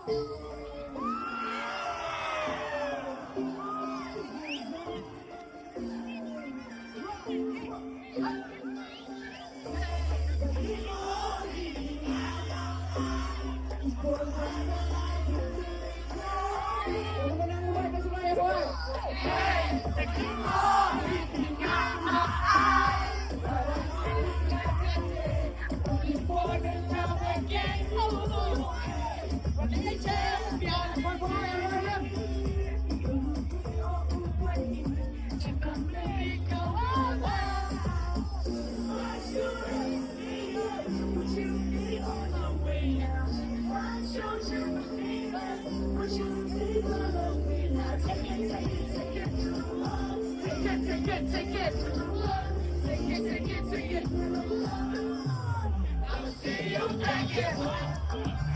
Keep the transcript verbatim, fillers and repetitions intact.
Take it, take it, take it. Take it, take it, take it. I'll see you back at home.